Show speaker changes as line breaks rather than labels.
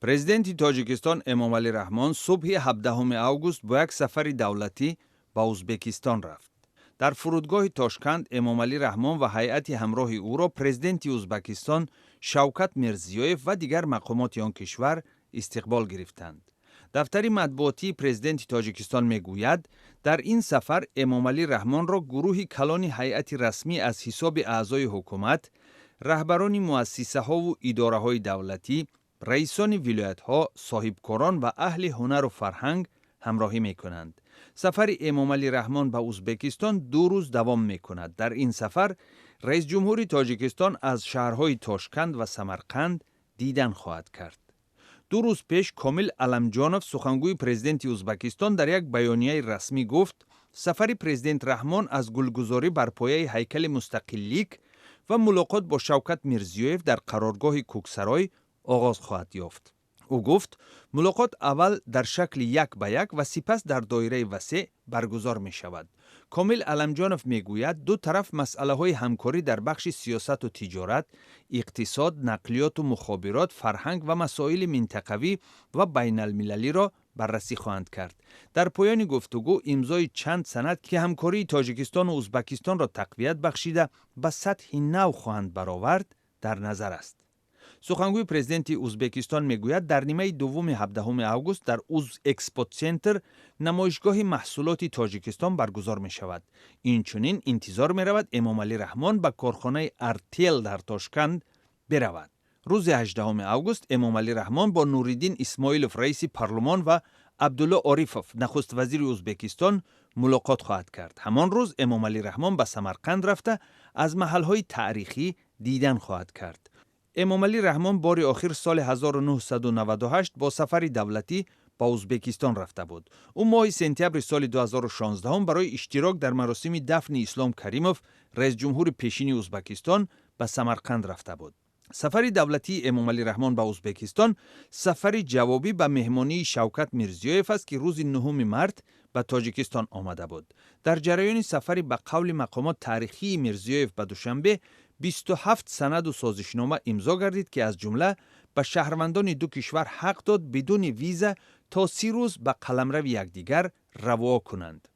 Президенти Тоҷикистон Эмомалӣ Раҳмон субҳи 17 август бо як сафари давлатӣ ба Узбекистон рафт. Дар фурудгоҳи Тошканд Эмомалӣ Раҳмон ва ҳайати ҳамроҳи ӯро президенти Узбакистон Шавкат Мирзиёев ва дигар мақомоти он кишвар истиқбол гирифтанд. Дафтари матбуотии президенти Тоҷикистон мегӯяд, дар ин сафар Эмомалӣ Раҳмонро гурӯҳи калони ҳайати расмӣ аз ҳисоби аъзои ҳукумат, раҳбарони муассисаҳову идораҳои давлатӣ, раисони вилоятҳо, соҳибкорон ва аҳли ҳунару фарҳанг ҳамроҳӣ мекунанд. Сафари Эмомалӣ Раҳмон ба Узбекистон 2 рӯз давом мекунад. Дар ин сафар раисҷумҳури Тоҷикистон аз шаҳрҳои Тошканд ва Самарқанд дидан хоҳад кард. 2 рӯз пеш Комил Аламҷонов, сухангӯи президенти Узбакистон, дар як баёнияи расмӣ гуфт, сафари президент Раҳмон аз гулгузорӣ бар пояи ҳайкали Мустақиллик ва мулоқот бо Шавкат Мирзиёев дар қароргоҳи Кӯксарой оғоз хоҳад ёфт. Ӯ гуфт, мулоқот аввал дар шакли як ба як ва сипас дар доираи васеъ баргузор мешавад. Комил Аламҷонов мегӯяд, ду тараф масъалаҳои ҳамкорӣ дар бахши сиёсату тиҷорат, иқтисод, нақлиёту мухобирот, фарҳанг ва масоили минтақавӣ ва байналмилалиро баррасӣ хоҳанд кард. Дар поёни гуфтугӯ имзои чанд санад, ки ҳамкории Тоҷикистону Узбакистонро тақвият бахшида, ба сатҳи нав хоҳанд баровард, дар назар аст. Сухангӯи президенти Узбекистон мегӯяд, дар нимаи дуввуми 17 август дар Узэкспоцентр намоишгоҳи маҳсулоти Тоҷикистон баргузор мешавад. Инчунин интизор меравад, Эмомалӣ Раҳмон ба корхонаи Артел дар Тошканд биравад. Рӯзи 18 август Эмомалӣ Раҳмон бо Нуриддин Исмоилов, раиси парлумон, ва Абдулло Орифов, нахуствазири Узбекистон, мулоқот хоҳад кард. Ҳамон рӯз Эмомалӣ Раҳмон ба Самарқанд рафта, аз маҳалҳои таърихӣ дидан хоҳад кард. Эмомалӣ Раҳмон бори охир соли 1998 бо сафари давлатӣ ба Узбекистон рафта буд. Ӯ моҳи сентябри соли 2016 барои иштирок дар маросими дафни Ислом Каримов, раисҷумҳури пешини Узбакистон, ба Самарқанд рафта буд. Сафари давлатии Эмомалӣ Раҳмон ба Узбекистон сафари ҷавобӣ ба меҳмонии Шавкат Мирзиёев аст, ки рӯзи 9 март ба Тоҷикистон омада буд. Дар ҷараёни сафари ба қавли мақомот таърихии Мирзиёев ба Душанбе 27 санаду созишнома имзо гардид, ки аз ҷумла ба шаҳрвандони ду кишвар ҳақ дод бидуни виза то 30 рӯз ба қаламрави якдигар раво кунанд.